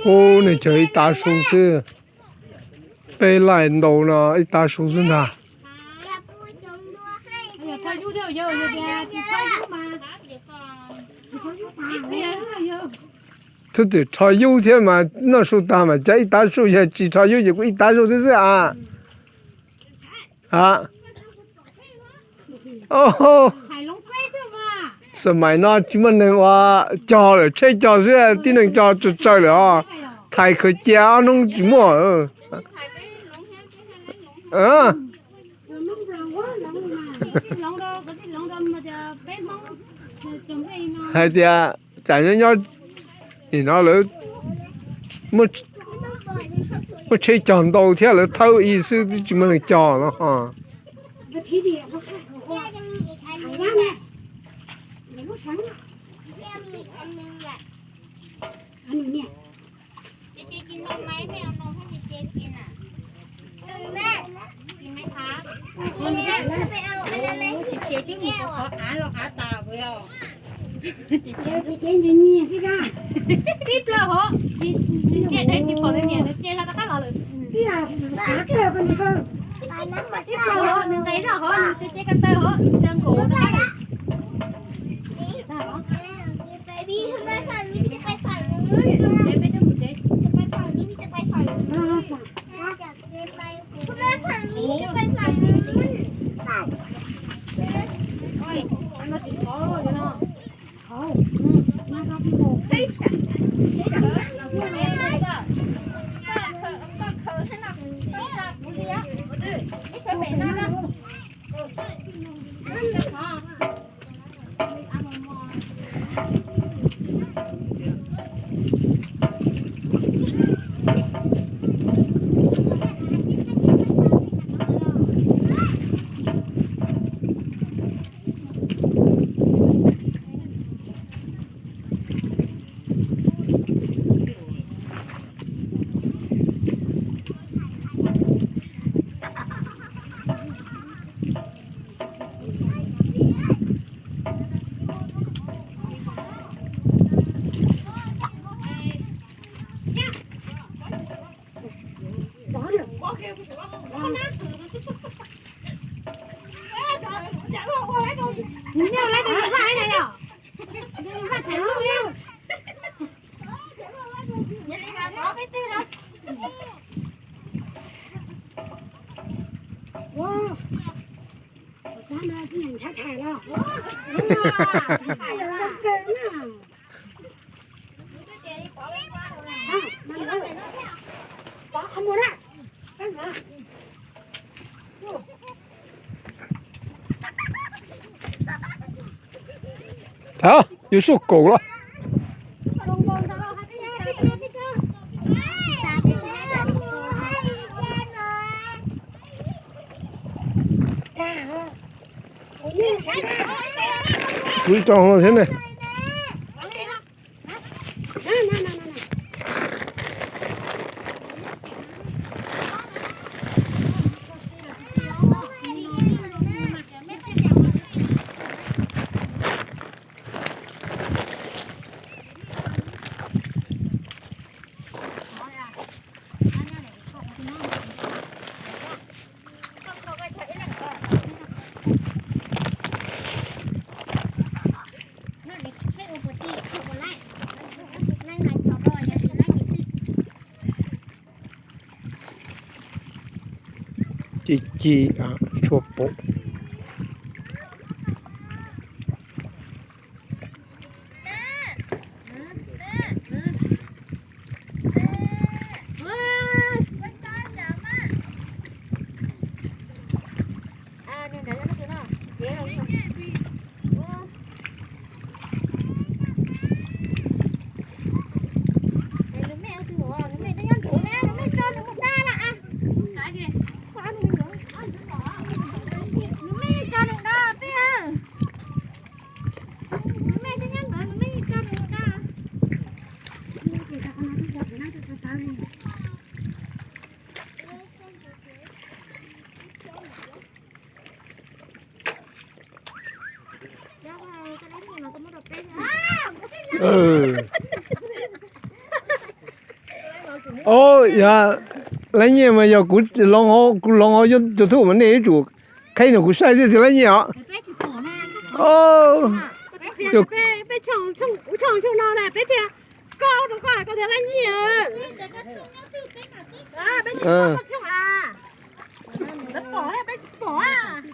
Ub, nws cog ib tav su xwb. Peb laij ntau no ib tav su xwb ntag. Thwb txwm rho yub thiab mas noj su tag mas cov ib tav su, yog tsis rho yub ces kuj ib tav su xwb xwb a. Xas mais no tsis muaj neeg ua cog lawm, tsheb cog xwb, tib neeg cog tsawg tsawg lawm os. Thais khaws cia ob hnub tsis muaj. Hais tias tsam nyob nyob nim no lawv muaj tsheb cog ntau thiab lawv thawb ib xwb twb tsis muaj neeg cog no. Tib plaws hov, nws tsis pom nws niam nws ces los rov qab los lawm. Tib plaws hov, nws nqis zoj hov, nws nqis ces ko taw hov, nws nkaum rov qab lawm. Thov, yus sub kaum los. Ui, tau thiab ne. Ci ci, tshuaj pum. Yog lab nyiaj mas yog kuv loov hauv, kuv loov hauv YouTube mas nej yuav tsum qheb no kuv saib thiaj tias lab nyiaj os.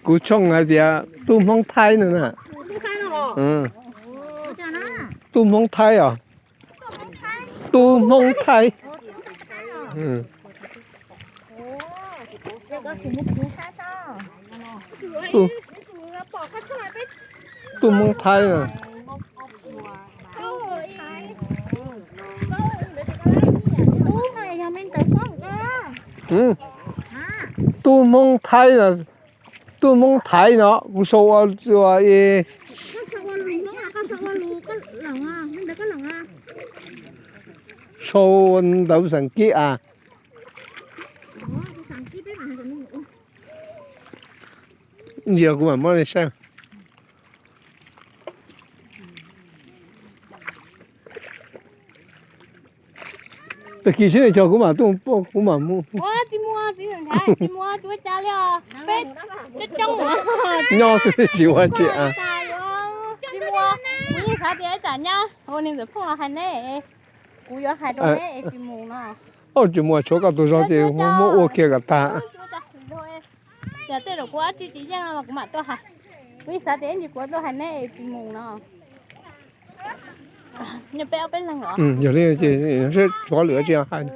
Kuv tshooj hais tias tub Hmoob Thaib no na. Tub Hmoob Thaib os. Tub Hmoob Thaib. Tub Hmoob Thaib. Tub Hmoob Thaib, tub Hmoob Thaib no kuv sau ua, ua sau ntawv xeem kib a. Ntsia kuv mam muab nej saib. Tag kis sib nej cog kuv mam tuaj, kuv mam mus. Tsis muaj, tsis muaj, tsis ua cas li os. Peb coob coob. Nyob xwb tsis ua tsi. Tsis muaj, kuv yeej xav tias ib tsam nyab ua niag ntxawm phooj los hais neb, kuv yuav hais rau neb es tsis mus no. Tsis muaj, tshuav koj tus zog ces muab ua kiag kom tag. Yog tej zaum kuv ua tsis tsis yeej no mas kuv mam tuaj hais. Kuv yeej xav tias ib ntsis kuv tuaj hais neb es tsis mus no. Yog peb ob peb leeg los? Yog li ces tshuav lwm tsis hais.